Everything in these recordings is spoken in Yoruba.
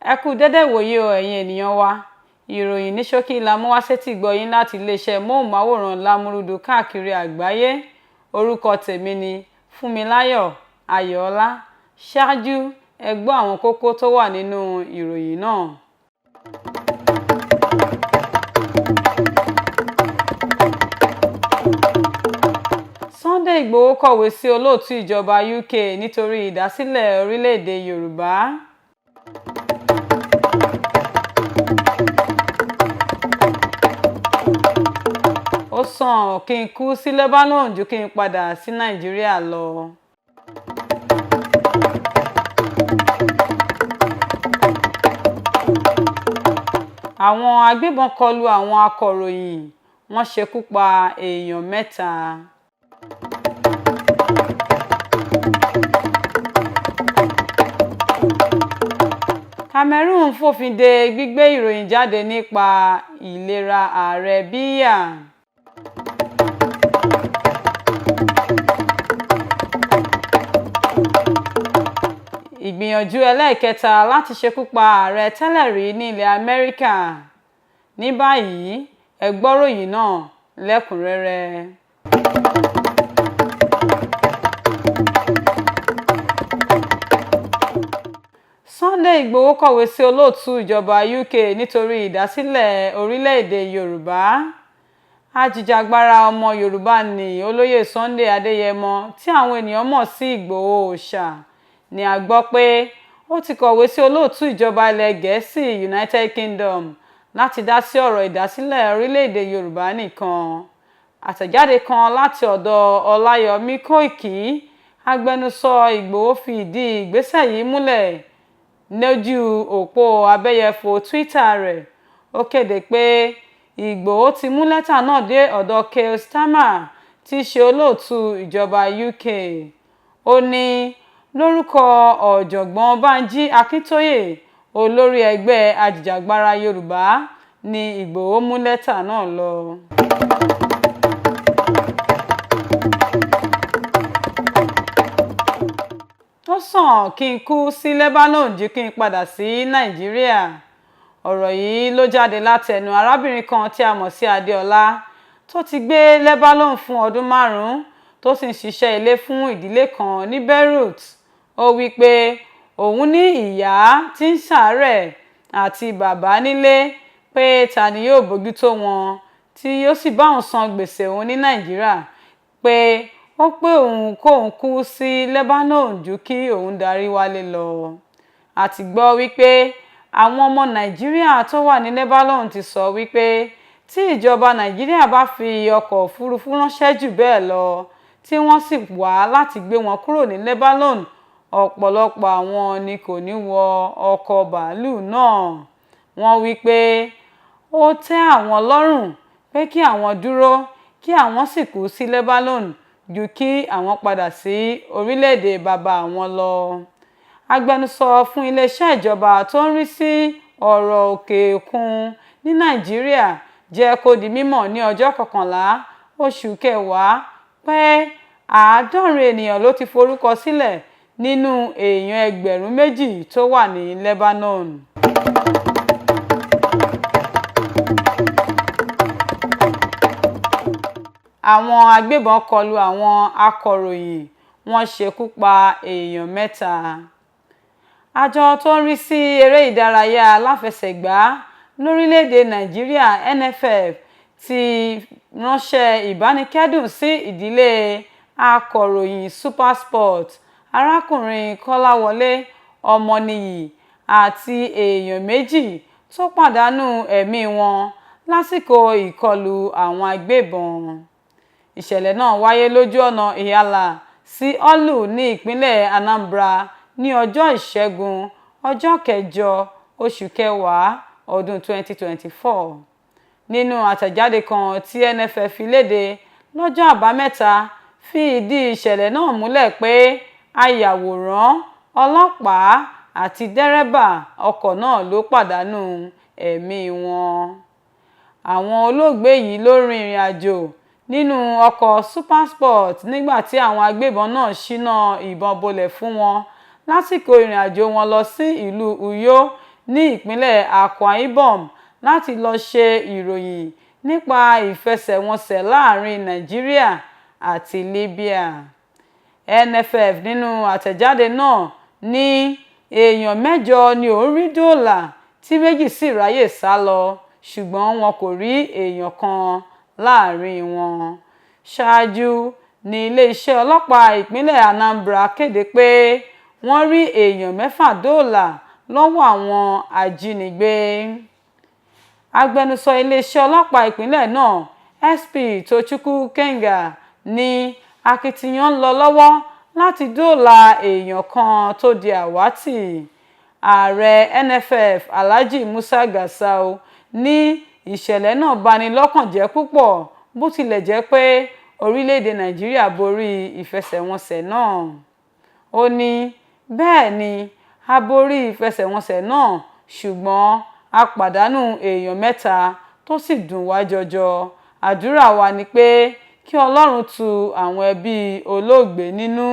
Ẹ kú dédé ìwòyí o, ẹ̀yin ènìyàn wa. Ìròyìn ní ṣókí la mú wá sétí gbọ́ yín láti iléeṣẹ́ móhùnmáwòrán Lámúrúdu káàkiri àgbáyé. Orúkọ tèmi ni Fúnmiláyọ̀ Ayọ̀ọ́lá. Ṣáájú, ẹ gbọ́ àwọn kókó tó wà nínú ìròyìn náà. Sunday Ìgbòho kọ̀wé sí olóòtú ìjọba UK nítorí ìdásílẹ̀ orílẹ̀-èdè Yorùbá. Ó sàn kí n kú sí Lebanon ju kí n padà sí Nàìjíríà lọ. Àwọn agbébọn kọlu àwọn akọ̀ròyìn, wọ́n ṣekú pa èèyàn 3. Cameroon fòfin de gbígbé ìròyìn jáde nípa ìlera ààrẹ Biya. Ìgbìyànjú ẹlẹ́ẹ̀kẹta láti ṣekú pa ààrẹ tẹ́lẹ̀ rí ní ilẹ̀ Amẹ́ríkà. Ní báyìí, ẹ gbọ́ròyìn náà lẹ́kùnrẹ́rẹ́. Sunday Ìgbòho kọ̀wé sí olóòtú ìjọba UK nítorí ìdásílẹ̀ orílẹ̀-èdè Yorùbá. Ajìjàgbara ọmọ Yorùbá ní olóyè Sunday Adéyẹmọ tí àwọn ènìyàn mọ̀ sí Ìgbòho Òòṣà ni a gbọ́ pé ó ti kọ̀wé sí olóòtú ìjọba ilẹ̀ Gẹ̀ẹ́sì United Kingdom láti dá sí ọ̀rọ̀ ìdásílẹ̀ orílẹ̀-èdè Yorùbá nìkan. Àtẹ̀jáde kan láti ọ̀dọ̀ Ọláyọmí Kóìkí, agbẹnusọ Ìgbòho, fi ìdí ìgbésẹ̀ yìí múlẹ̀ lójú òpó abẹ́yẹfò Twitter rẹ̀. Ó kéde pé Ìgbòho ti mú lẹ́tà náà dé ọ̀dọ̀ Keir Starmer tí í ṣe olóòtú ìjọba UK. Ó ní lórúkọ ọ̀jọ̀gbọ́n Bánjí Akíntóyè, olórí ẹgbẹ́ ajìjàgbara Yorùbá, ní Ìgbòho mú lẹ́tà náà lọ. Ó sàn kí n kú sí Lebanon ju kí n padà sí Nàìjíríà. Ọ̀rọ̀ yìí ló jáde látẹnu arábìnrin kan tí a mọ̀ sí Adéọlá tó ti gbé Lebanon fún ọdún 5 tó sì ń ṣiṣẹ́ ilé fún ìdílé kan ní Beirut. Ó wí pé òun ní ìyá tí ń ṣàárẹ̀ àti bàbá nílé, pé ta ni yóò bójútó wọn tí yóò sì bá òun san gbèsè òun ní Nàìjíríà, pé ó pé òun kóun kú sí Lebanon ju kí òun darí wálé lọ. A ti gbọ́ wípé àwọn ọmọ Nàìjíríà tó wà ní Lebanon ti sọ wípé tí ìjọba Nàìjíríà bá fi ọkọ̀ òfurufú ránṣẹ́ jù bẹ́ẹ̀ lọ tí wọ́n sì wá láti gbé wọn kúrò ní Lebanon, ọ̀pọ̀lọpọ̀ àwọn ni kò ní wọ ọkọ̀ bàálù náà. Wọ́n wí pé ó tẹ́ àwọn lọ́rùn pé kí àwọn dúró kí àwọn sì kú sí Lebanon ju kí àwọn padà sí orílẹ̀-èdè bàbá àwọn lọ. Agbẹnusọ fún iléeṣẹ́ ìjọba tó ń rí sí ọ̀rọ̀ òkè òkun ní Nàìjíríà jẹ́ kó di mímọ̀ ní ọjọ́ 11 oṣù kẹwàá pé 70 ènìyàn ló ti forúkọ sílẹ̀ nínú èèyàn 2,000 tó wà ní Lebanon. Àwọn agbébọn kọlu àwọn akọ̀ròyìn, wọ́n ṣekú pa èèyàn 3. Àjọ tó ń rí sí eré ìdárayá aláfẹsẹ̀gbá lórílẹ̀-èdè Nàìjíríà NFF ti ránṣẹ́ ìbánikẹ́dùn sí ìdílé akọ̀ròyìn SuperSport arákùnrin Kọ́láwọlé Ọmọníyì àti èèyàn 2 tó pàdánù ẹ̀mí wọn lásìkò ìkọlù àwọn agbébọn. Ìṣẹ̀lẹ̀ náà wáyé lójú ọ̀nà Ihiala sí Orlu ní ìpínlẹ̀ Anambra ní ọjọ́ Ìṣẹ́gun, ọjọ́ kẹjọ oṣù kẹwàá ọdún 2024. Nínú àtẹ̀jáde kan tí NFF fi léde lọ́jọ́ Àbámẹ́ta fi ìdí ìṣẹ̀lẹ̀ náà múlẹ̀ pé ayàwòrán, ọlọ́pàá àti dẹ́rẹ́bà ọkọ̀ náà ló pàdánù ẹ̀mí wọn. Àwọn olóògbé yìí ló rin ìrìn àjò nínú ọkọ̀ SuperSport nígbà tí àwọn agbébọn náà ṣínà ìbọn bolẹ̀ fún wọn lásìkò ìrìn àjò wọn lọ sí ìlú Uyo ní ìpínlẹ̀ Akwa Ibom láti lọ ṣe ìròyìn nípa ìfẹsẹ̀wọnsẹ̀ láàárín Nàìjíríà àti Libya. NFF nínú àtẹ̀jáde náà ní èèyàn mẹ́jọ ni òun rí dóòlà tí méjì sì ráyè sálọ, ṣùgbọ́n wọn kò rí èèyàn kan láàárín wọn. Ṣáájú ní ilé-iṣẹ́ ọlọ́pàá ìpínlẹ̀ Anambra kéde pé wọ́n rí èèyàn mẹ́fà dóòlà lọ́wọ́ àwọn ajínigbé. Agbẹnusọ iléeṣẹ́ ọlọ́pàá ìpínlẹ̀ náà, SP Tochukwu Kenga, ní akitiyan ń lọ lọ́wọ́ láti dóòlà èèyàn kan tó di àwátì. Ààrẹ NFF, Alhaji Musa Gusau, ní ìṣẹ̀lẹ̀ náà bani lọ́kàn jẹ́ púpọ̀ bó tilẹ̀ jẹ́ pé orílẹ̀-èdè Nàìjíríà borí ìfẹsẹ̀wọnsẹ̀ náà. Ó ní, "Bẹ́ẹ̀ ni, a borí ìfẹsẹ̀wọnsẹ̀ náà ṣùgbọ́n a pàdánù èèyàn mẹ́ta tó sì dùn wá jọjọ. Àdúrà wa ni pé kí Ọlọ́run tu àwọn ẹbí olóògbé nínú."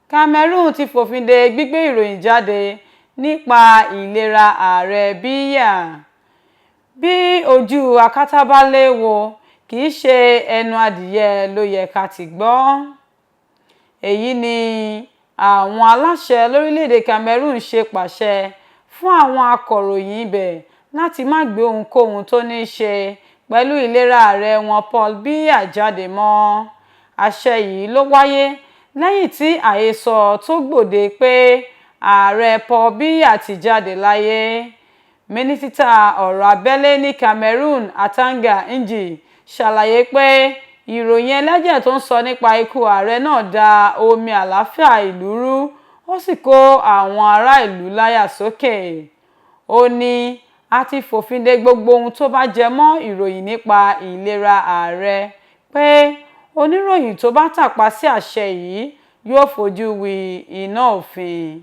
Cameroon ti fòfin de gbígbé ìròyìn jáde nípa ìlera Ààrẹ Biya. Bí ojú akátá bá léèwọ̀, kìí ṣe ẹnu adìyẹ ló yẹ ká ti gbọ́. Èyí ni àwọn aláṣẹ lórílẹ̀-èdè Cameroon ṣe pàṣẹ fún àwọn akọ̀ròyìn ibẹ̀ láti má gbé ohunkóhun tó níí ṣe pẹ̀lú ìlera ààrẹ wọn Paul Biya jáde mọ́. Àṣẹ yìí ló wáyé lẹ́yìn tí àhesọ tó gbòde pé ààrẹ Paul Biya ti jáde láyé. Mínísítà ọ̀rọ̀ abẹ́lé ní Cameroon, Atanga Nji, ṣàlàyé pé ìròyìn ẹlẹ́jẹ̀ tó ń sọ nípa ikú ààrẹ náà da omi àlàáfíà ìlú rú, ó sì kó àwọn ará ìlú láyà sókè. Ó ní a ti fòfin de gbogbo ohun tó bá jẹ mọ́ ìròyìn nípa ìlera ààrẹ, pé oníròyìn tó bá tàpá sí àṣẹ yìí yóò fojú wí iná òfin.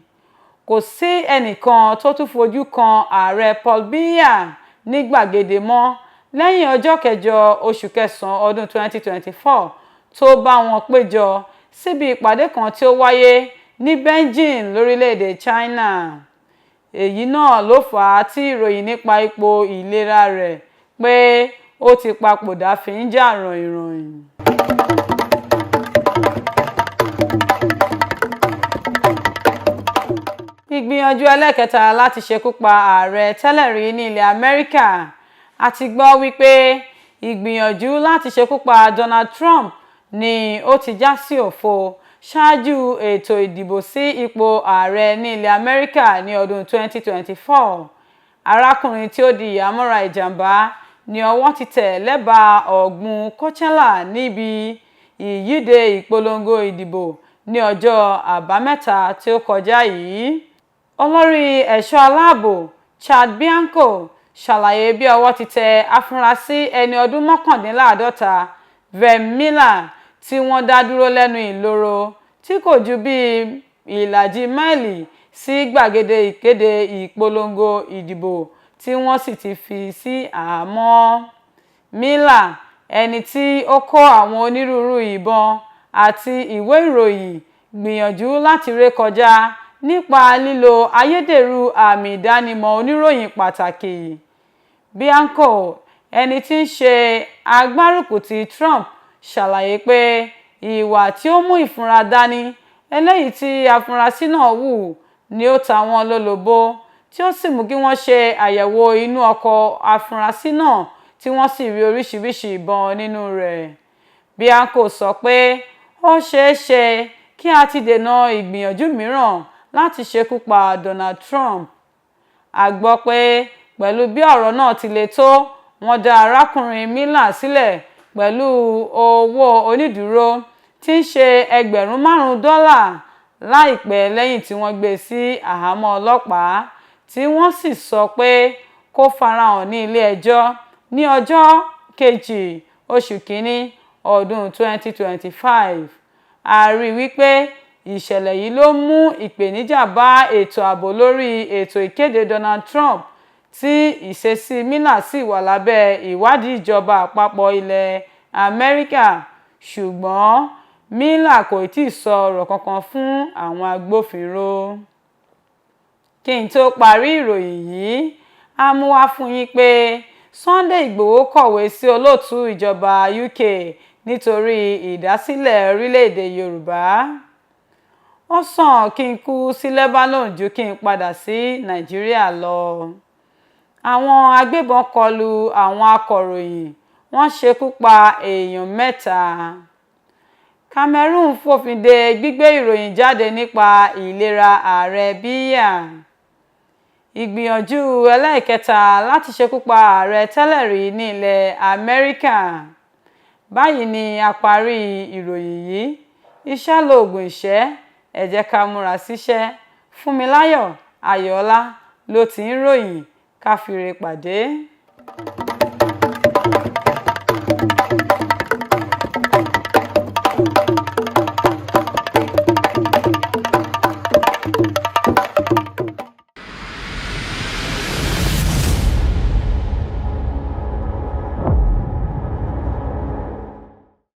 Kò sí ẹnìkan tó tún fojú kan ààrẹ Paul Biya ní gbàgede mọ́ lẹ́yìn ọjọ́ kẹjọ oṣù kẹsàn-án ọdún 2024 tó bá wọn péjọ síbi ìpàdé kan tí ó wáyé ní Beijing lórílẹ̀-èdè China. Èyí náà ló fà á tí ìròyìn nípa ipò ìlera rẹ̀ pé ó ti papòdà fi ń jà ròhìnròhìn. Ìgbìyànjú ẹlẹ́ẹ̀kẹta láti ṣekú pa ààrẹ tẹ́lẹ̀ rí ní ilẹ̀ Amẹ́ríkà. A ti gbọ́ wípé ìgbìyànjú láti ṣekú pa Donald Trump ni ó ti já sí òfo ṣáájú ètò ìdìbò sí ipò ààrẹ ní ilẹ̀ Amẹ́ríkà ní ọdún 2024. Arákùnrin tí ó di ìhámọ́ra ìjàmbá ní ọwọ́ ti tẹ̀ lẹ́bàá ọ̀gbun Coachella níbi ìyíde ìpolongo ìdìbò ní ọjọ́ Àbámẹ́ta tí ó kọjá yìí. Olórí ẹ̀ṣọ́ aláàbò, Chad Bianco, ṣàlàyé bí ọwọ́ ti tẹ afurasí ẹni ọdún 49 Vernon Miller tí wọ́n dá dúró lẹ́nu ìloro tí kò ju bíi ìlàjì máìlì sí gbàgede ìkéde ìpolongo ìdìbò tí wọ́n sì ti fi sí àhámọ́. Miller, ẹni tí ó kó àwọn onírúurú ìbọn àti ìwé ìròyìn, gbìyànjú láti ré kọjá nípa lílo ayédèrú àmì ìdánimọ̀ oníròyìn pàtàkì. Bianco, ẹni tí í ṣe agbárùkùtì Trump, ṣàlàyé pé ìwà tí ó mú ìfura dání eléyìí tí afurasí náà hù ni ó ta wọ́n lólobó tí ó sì mú kí wọ́n ṣe àyẹ̀wò inú ọkọ̀ afurasí náà tí wọ́n sì rí oríṣiríṣi ìbọn nínú rẹ̀. Bianco sọ pé ó ṣeé ṣe kí a ti dènà ìgbìyànjú mìíràn láti ṣekú pa Donald Trump. A gbọ́ pé pẹ̀lú bí ọ̀rọ̀ náà ti le tó, wọ́n dá arákùnrin Miller sílẹ̀ pẹ̀lú owó onídùúró tí í ṣe $5,000 láìpẹ́ lẹ́yìn tí wọ́n gbé e sí àhámọ́ ọlọ́pàá tí wọ́n sì sọ pé kó farahàn ní ilé-ẹjọ́ ní ọjọ́ kejì oṣù kínní ọdún 2025. A rí wípé ìṣẹ̀lẹ̀ yìí ló mú ìpèníjà bá ètò ààbò lórí ètò ìkéde Donald Trump tí ìṣesí Miller sì wà lábẹ́ ìwádìí ìjọba àpapọ̀ ilẹ̀ Amẹ́ríkà, ṣùgbọ́n Miller kò tíì sọ ọ̀rọ̀ kankan fún àwọn agbófinró. Kí n tó parí ìròyìn yìí, a mú wá fún yín pé Sunday Ìgbòho kọ̀wé sí olóòtú ìjọba UK nítorí ìdásílẹ̀ orílẹ̀-èdè Yorùbá. Ó sàn kí n kú sí Lebanon ju kí n padà sí Nàìjíríà lọ. Àwọn agbébọn kọlu àwọn akọ̀ròyìn, wọ́n ṣekú pa èèyàn 3. Cameroon fòfin de gbígbé ìròyìn jáde nípa ìlera ààrẹ Biya. Ìgbìyànjú ẹlẹ́ẹ̀kẹta láti ṣekú pa ààrẹ tẹ́lẹ̀ rí ní ilẹ̀ Amẹ́ríkà. Báyìí ni a parí ìròyìn yìí. Iṣẹ́ loògùn ìṣẹ́, ẹ jẹ́ ká múra síṣẹ́. Fúnmiláyọ̀ Ayọ̀ọ́lá ló ti ń ròyìn. Ká fire pàdé.